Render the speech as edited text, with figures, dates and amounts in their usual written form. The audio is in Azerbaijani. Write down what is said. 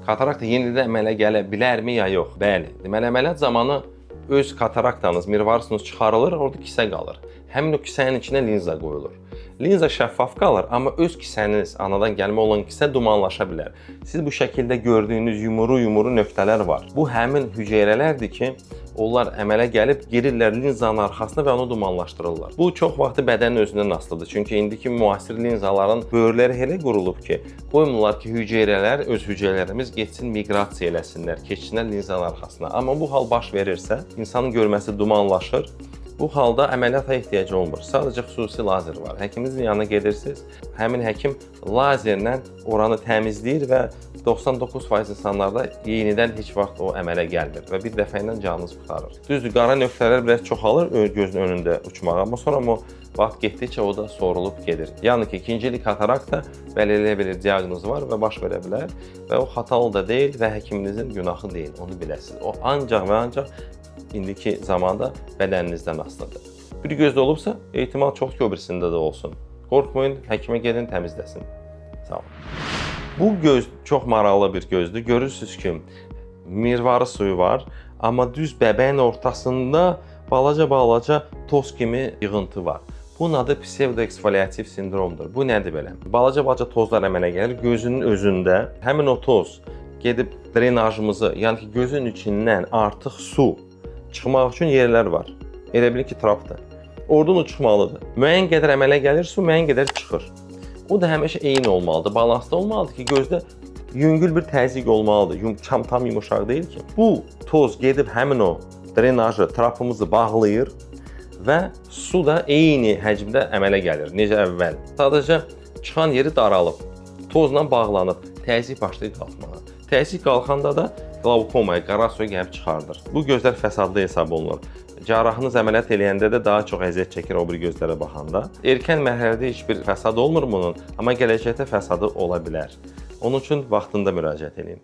Katarakta yenidən əmələ gələ bilərmi ya yox? Bəli. Deməli, əməliyyat zamanı öz kataraktanız, mirvarsunuz çıxarılır, orada kisə qalır. Həmin o kisənin içinə linza qoyulur. Linza şəffaf qalır, amma öz kisəniz, anadan gəlmə olan kisə dumanlaşa bilər. Siz bu şəkildə gördüyünüz yumru-yumru nöqtələr var. Bu həmin hüceyrələrdir ki, onlar əmələ gəlib girirlər linzanın arxasına və onu dumanlaşdırırlar. Bu çox vaxtı bədənin özündən asılıdır. Çünki indiki müasir linzaların böyürləri elə qurulub ki, qoymurlar ki, hüceyrələr, öz hüceyrələrimiz getsin miqrasiya eləsinlər, keçsinlər linzanın arxasına. Amma bu hal baş verirsə, insanın görməsi dumanlaşır. Bu halda əməliyyata ehtiyac olmur. Sadəcə xüsusi lazer var. Həkiminizin yanına gedirsiniz. Həmin həkim lazerlə oranı təmizləyir və 99% insanlarda yenidən heç vaxt o əmələ gəlmir və bir dəfə ilə canınız qurtarır. Düzdür, qara nöqtələr biraz çoxalır gözün önündə uçmağa, amma sonra o vaxt getdikcə o da sorulub gedir. Yəni ki, ikinci il katarakta bəli elə bir diaqnoz var və baş verə bilər və o xatalı da deyil və həkiminizin günahı deyil, onu biləsiniz. O ancaq və ancaq indiki zamanda bədəninizdən asılıdır. Bir gözdə olubsa, ehtimal çoxdur ki, o birisində də olsun. Qorxmayın, həkimə gedin, təmizləsin. Sağ olun. Bu göz çox maraqlı bir gözdür. Görürsüz ki, mirvarı suyu var, amma düz bəbəyin ortasında balaca-balaca toz kimi yığıntı var. Bunun adı psevdoeksfoliativ sindromdur. Bu nədir belə? Balaca-balaca tozlar əmələ gəlir gözünün özündə. Həmin o toz gedib drenajımızı, yəni ki, gözün içindən artıq su çıxmaq üçün yerlər var. Elə bilin ki, trapdır. Oradan o çıxmalıdır. Müəyyən qədər əmələ gəlir su, müəyyən qədər çıxır. O da həmişə eyni olmalıdır, balanslı olmalıdır ki, gözdə yüngül bir təzyiq olmalıdır. Tam yumuşaq deyil ki. Bu toz gedib həmin o drenajı, trapımızı bağlayır və su da eyni həcmdə əmələ gəlir, necə əvvəl. Sadəcə çıxan yeri daralıb, tozla bağlanıb, təzyiq başlayır qalxmağa. Təzyiq qalxanda da glaukomaya, qara suya gəlib çıxardır. Bu gözlər fəsadlı hesab olunur. Cərrahınız əməliyyat eləyəndə də daha çox əziyyət çəkir o bir gözlərə baxanda. Erkən mərhələdə heç bir fəsad olmur bunun, amma gələcəkdə fəsadı ola bilər. Onun üçün vaxtında müraciət eləyin.